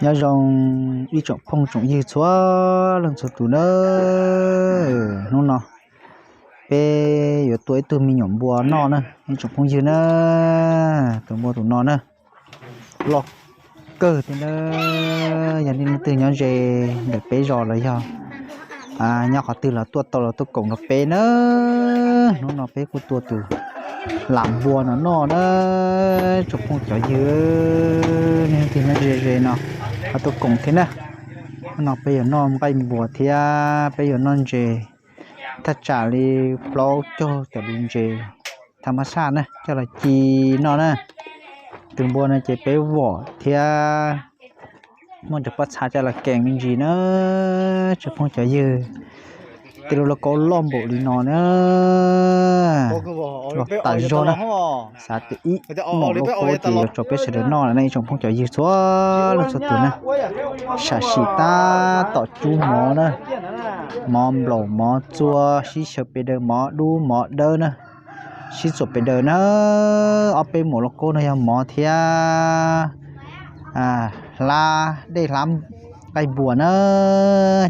Nyob zoo ib tsoom phooj tsoom ywg txhua leej txhua tus na. Hnub no peb yuav tua ib tug me nyuam npua noj na ib tsoom phooj ywg na. Tus npua tus no na, loj kawg thiab na. Yog nej leej twg nyob ze ntawm peb zos los yog nyob qhov twg los tuaj tau los tuaj koom rau peb na. Hnub no peb kuj tua tus lam npua no noj na. Tsoom phooj cov ywg, nej leej twg nyob ze ze no ho tuaj koom thiab na. Hnub no peb yuav noj nqaij npua thiab peb yuav noj ntses, thaj tsam li plaub caug cov lus ntses thab mab saj na coj los ci noj na. Tus npua no ces peb vom thiab muab nrog pob txha coj los kees me ntsis na. Tsoom phooj cov ywg, tej lub lauj kaub loj npaum li no na, los tas zog na. Xav tias ib maum lauj kaub ces yuav rau peb sawv daws noj lawm na ib tsoom phooj cov ywg txhua leej txhua tus na. Sam sim tab tom cub mov na, mov nplaum mov txua sib xyaw pes daws, mov dub mov dawb na, sib txuam pes daws na. Ob peb maum lauj kaub no yog mov thiab hlab dej hlab nqaij npua na.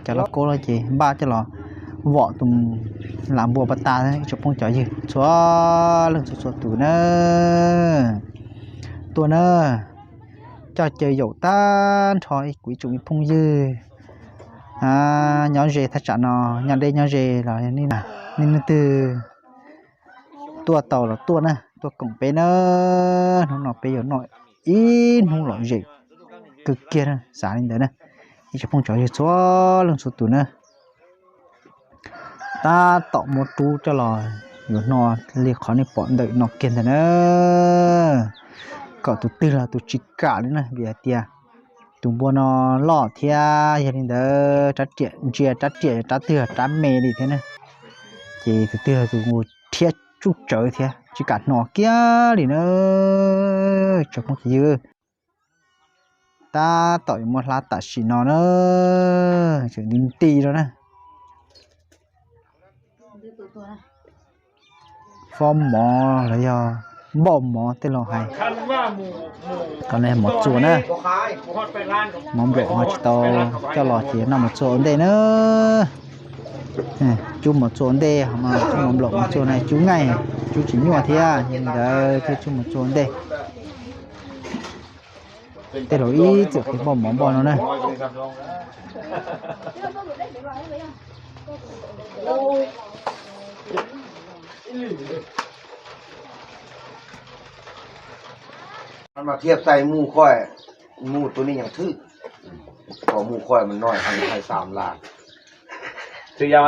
Cov lauj kaub no ces npaj coj los vom tus lam npua pas tas ib tsoom phooj cov ywg txhua leej txhua txhua tus na. Tuaj na, coj caw yaum tag nrho kuv ib tsoom phooj ywg nyob ze thaj tsam no, nyob deb nyob ze los nej leej twg tuaj tau los tuaj na, tuaj koom peb na. Hnub no peb yuav noj ib hnub lom zem kawg kiag na, xav li ntawd na. Ib tsoom phooj cov ywg txhua leej txhua tus na, tab tom muab rub coj los yuav noj li qhov nej pom ntawm no kiag ntag na. Kom tus twg los tus tsis kam li na, vim hais tias tus npua no loj thiab yog li ntawd rab riam ntsia rab riam rab twg rab me li thiab na, ces tus twg los tus rhiab tsuj tsawv thiab tsis kam hnov kiag li na. Tsoom phooj cov ywg, tab tom yuav muab hlab tam sim no na, tseem nti nti no na. Fob mov los yog npauj mov tej laus hais, ko mov txua na. Mov nplaum ho tsis tau coj los ces noj mov txua ua ntej na. Cub mov txua ua ntej, cub mov nplaum mov txua na cub ngaij, cub tsis nyuaj thiab, yog li ntawd thiaj cub mov txua ua ntej. Tej laus ib txwm qhia npauj mov npauj no na. Mas thiaj xais mus koj, mus tus nej yeej thwj, kom mus koj mas noj hais xam las. Twb yog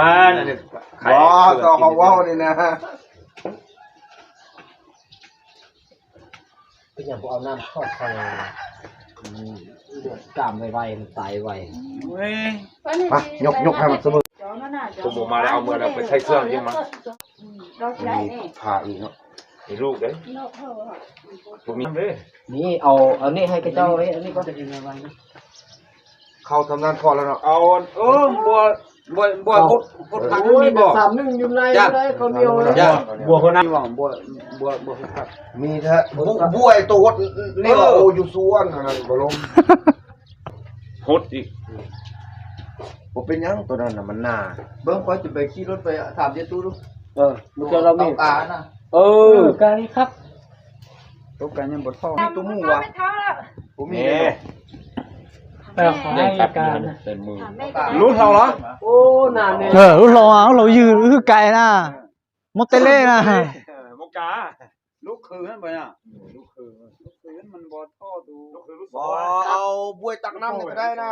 tau qhov ua li na. Nyuj nyuj hais mas xwb. Tus mus mas lawv mus lawv pais thaij xwb mas. Pha ib no. Ib lub de. Tus me. Ni au, au nej hais koj cau, au nej ko. Khau tham nan kho lawm no. Au, npua, npua, npua hut, hut tham nws ni bo. Tham nws yus nai, npua hut nai. Npua, npua, npua hut tham. Ni tham, npua, npua tus hut ni los au yus xuan npua lom. Hut ib. Ua peb nyav tus no na mas nas. Npawg, koj cov pes kib lub pes tham ntiaj tub lub. Mus rau lawv mus. Kab li khab. Tub kab nyob npua thoj. Tus mus as. Kuv me. Lub hlau los? Lub hlau, lub hlau ywg hwj kais na. Muab tej lej na. Lub khw, lub khw, lub khw mas npua thoj tus. Npua tag nab dai na.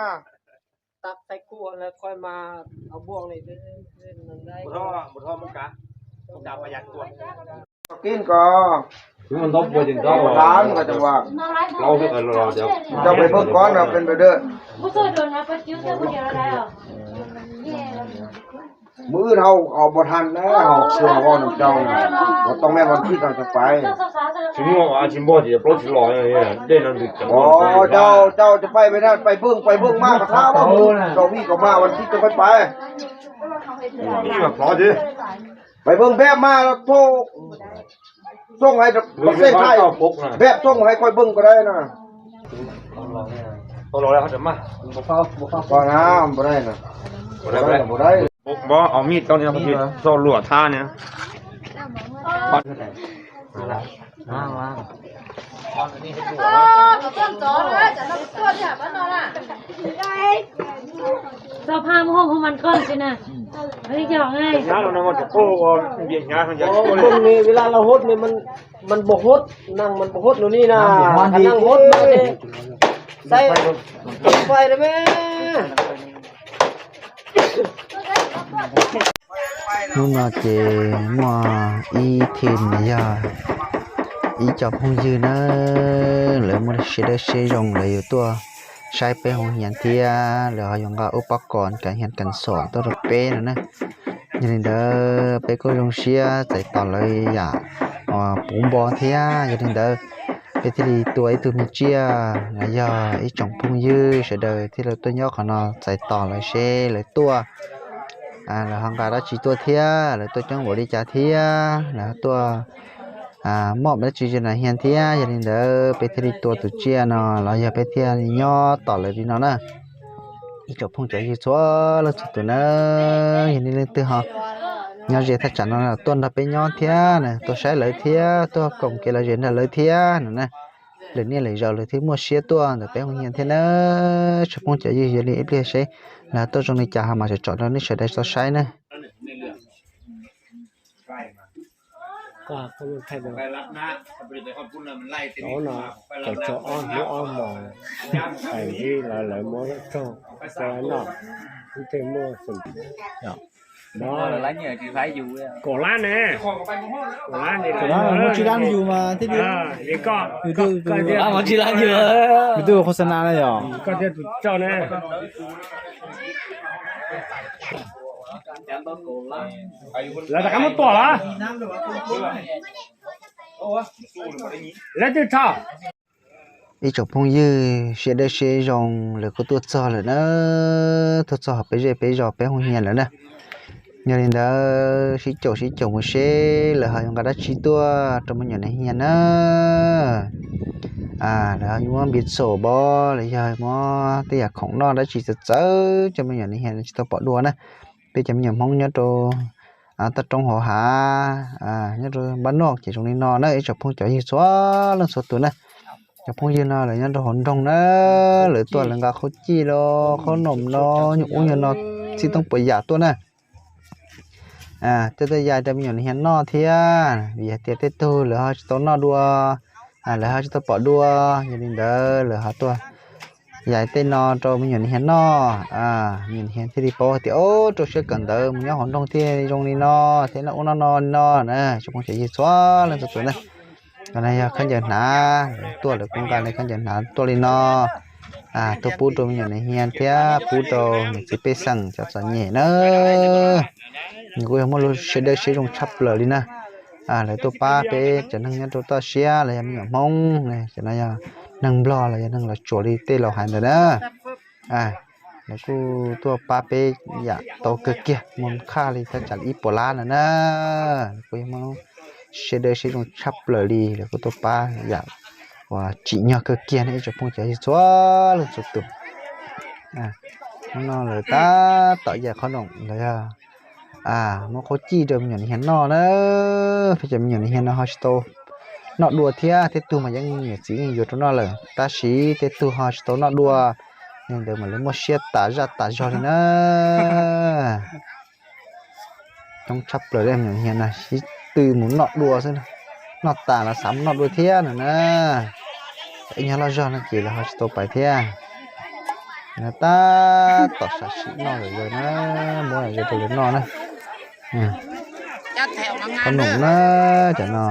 Kin ko. Cov peb poj koob no peb npawg dawb. Mus wb hauv, hauv npua than na, hauv xyoo hauv num rau na, ua tau me vaj thib tau cov pais. Tsis muaj, tsis muaj ces plaub tsis los, dej no ntws ceev. Cau, cau cov pais pais na, pais npwj, pais npwj maj kom thab, rau vij kom maj vaj thib cov pais pais. Pais npwj npeb maj thauj, txooj hais pab xej thais, npeb txooj hais koj npwj ko dai na. Npov os mij tau niag txog luam thab niag. Txog phaj muab hoob hoob mas koj tsis na. Yog, มันบ่ฮด นั่งมันบ่ฮด นู่นนี่นะ ถ้านั่งฮดมาเนี่ย ใส่ ไฟเลยแม่ Hnub no ces muaj ib team yog ib co phooj ywg na, lawv muaj siab dawb siab zoo lawv yuav tuaj saib peb hoo hias thiab lawv ho yuav nqa ub pob kos kas hias kas xom tuaj rau peb no na. Yog li ntawd peb kuj zoo siab txais tos lawv yam puv npo thiab. Yog li ntawd peb thiaj li tua ib tug me tsiaj los yog ib tsoom phooj ywg sawv daws thiaj li tuaj nyob qhov no txais tos lawv seb lawv tuaj, lawv ho nqa dab tsi tuaj thiab lawv tuaj coob npaum li cas thiab lawv tuaj moj dab tsi rau nas hias thiab. Yog li ntawd peb thiaj li tua tus tsiaj no los yog peb thiaj li nyob tos lawv li no na. Ib tsoom phooj cov ywg txhua leej txhua tus na, yog nej leej twg ho nyob ze thaj tsam no tuaj nrog peb nyob thiab na, tuaj saib lawv thiab tuaj koom kev lom zem nrog lawv thiab no na, lwm niaj lwm zaus lawv thiaj muaj siab tuaj ntawm peb hoo hias thiab na. Tsoom phooj cov ywg, yog li ib pliag seb lawv tuaj zoo li cas ho mam tsom rau nej sawv daws tau saib na. Cov no, cov ob hnub ob hmos, lawv muab raug noj, tej muaj xwm. Kaum lab ne, kaum lab ne, muaj tsib lab yus mas thiaj li, muaj tsib lab yus, tus khos xa na na yog koj thiaj tus tso na. Lawv rov qab muab tua los? Lawv twb tso. Ib tsoom phooj ywg siab dawb siab zoo lawv kuj tuaj txog lawm na, tuaj txog peb zej peb zos peb hoo hias lawm na. Yog li ntawd sib caum sib caum mus seb lawv ho yuav nqa dab tsi tuaj rau me nyuam nas hias na. Lawv ho yuav muab npiv txhom pov los yog muab tej yam khoom noj dab tsi txawv txawv rau me nyuam nas hias tsis tau pom dua na. Peb cov me nyuam Hmoob nyob rau toj roob hauv hav, nyob rau npab noj ces zoo li no na ib tsoom phooj cov ywg txhua leej txhua tus na. Cov phooj ywg no lawv nyob rau hauv nroog na, lawv tuaj lawv nqa qhaub cij los qhaub noom no, nyuag ub nyuag no, txhij toob puas yam tuaj na. Tej tuaj yais rau me nyuam nas hias noj thiab, vim hais tias tej tug lawv ho tsis tau noj dua, lawv ho tsis tau pom dua, yog li ntawd lawv ho tuaj yais tej no rau me nyuam nas hias noj. Me nyuam nas hias thiaj li paub hais tias, o, rau siab kawm ntawv mus nyob hauv nroog thiaj zoo li no, thiaj noj ub noj no li no na. Tsoom phooj cov ywg txhua leej txhua tus na, qhov no yog khaub ncaws hnav, tuaj lawv kuj nqa li khaub ncaws hnav tuaj li no, tuaj pub rau me nyuam nas hias thiab pub rau niam txiv pej xeem cov txom nyem na. Nws kuj yog muaj lub siab dawb siab zoo tshaj plaws li na. Lawv tuaj pab peb cov neeg nyob rau toj siab los yog me nyuam Hmoob, cov no yog neeg Nplog los yog neeg Los Tsuas li tej laus hais ntawd na. Lawv kuj tuaj pab peb yam tau kawg kiag, muaj khaj li thaj tsam li ib puas lab no na. Kuj yog muaj siab dawb siab zoo tshaj plaws li, lawv kuj tuaj pab yam uas tsim nyog kawg kiag ne ib tsoom phooj cov ywg txhua leej txhua tus. Hnub no lawv tab tom yais qhov noom lawv yog muab qhaub cij rau me nyuam nas hias noj na. Peb cov me nyuam nas hias no ho tsis tau noj dua thiab, tej tug mas yeej niam txiv yeej yuav rau noj lawm tab sis tej tug ho tsis tau noj dua, yog li ntawd mas lawv muaj siab tas zaj tas zog li na. Coob tshaj plaws li me nyuam nas hias no sib tw mus noj dua xwb, noj tas los xav mus noj dua thiab no na. Ib nyuag loj zog no ces lawv ho tsis tau pais thiab. Tab tom sam sim noj lawm na, muab lawv rau lawv noj na. Qhov noom na, cov no.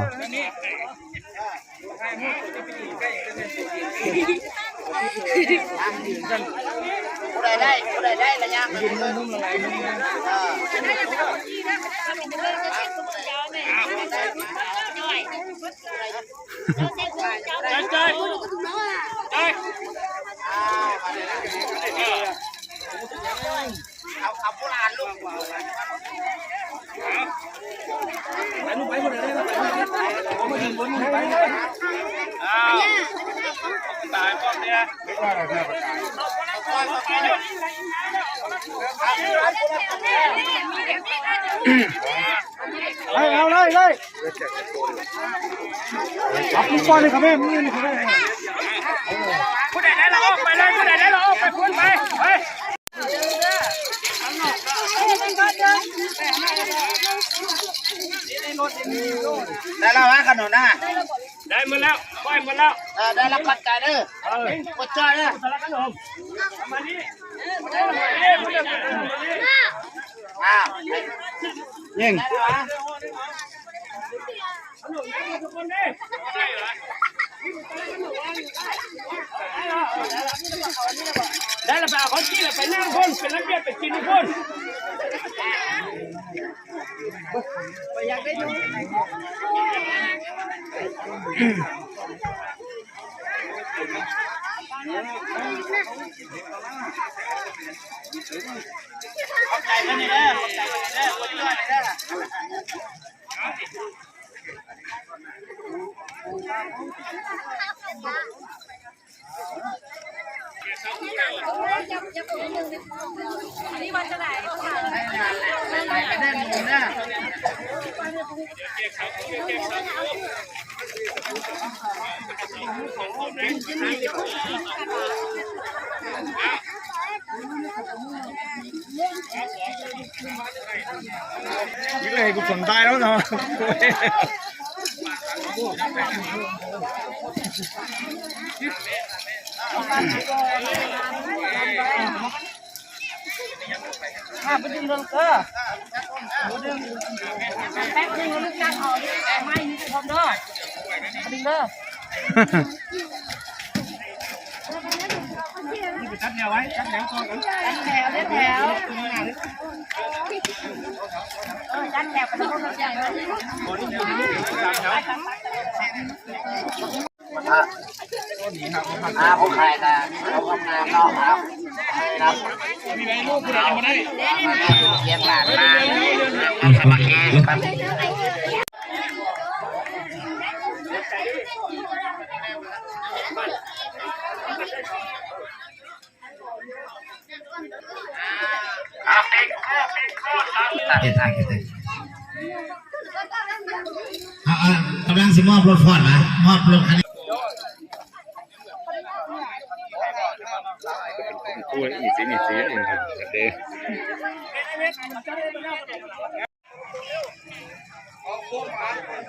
Ê, au, lej, lej. Pub poj li qhov peb, pub li qhov peb. Pub daim dawb los, pais lawm, pub daim dawb los, pais pub pais. Dai los qhov no na. Dai mus lawm, poj mus lawm. Dai los qhov cai na. Ua tso na. Yeej. Dai los pais qhov cig los pais naj npog, pais lab npiaj pais cig naj npog. Kuv txom ntais lawm no.กำลังสิมอบรถฟอร์ดนะ มอบรถคันนี้ Có, có, có, có,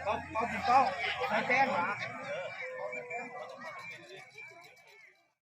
có, có, có, có, có, có,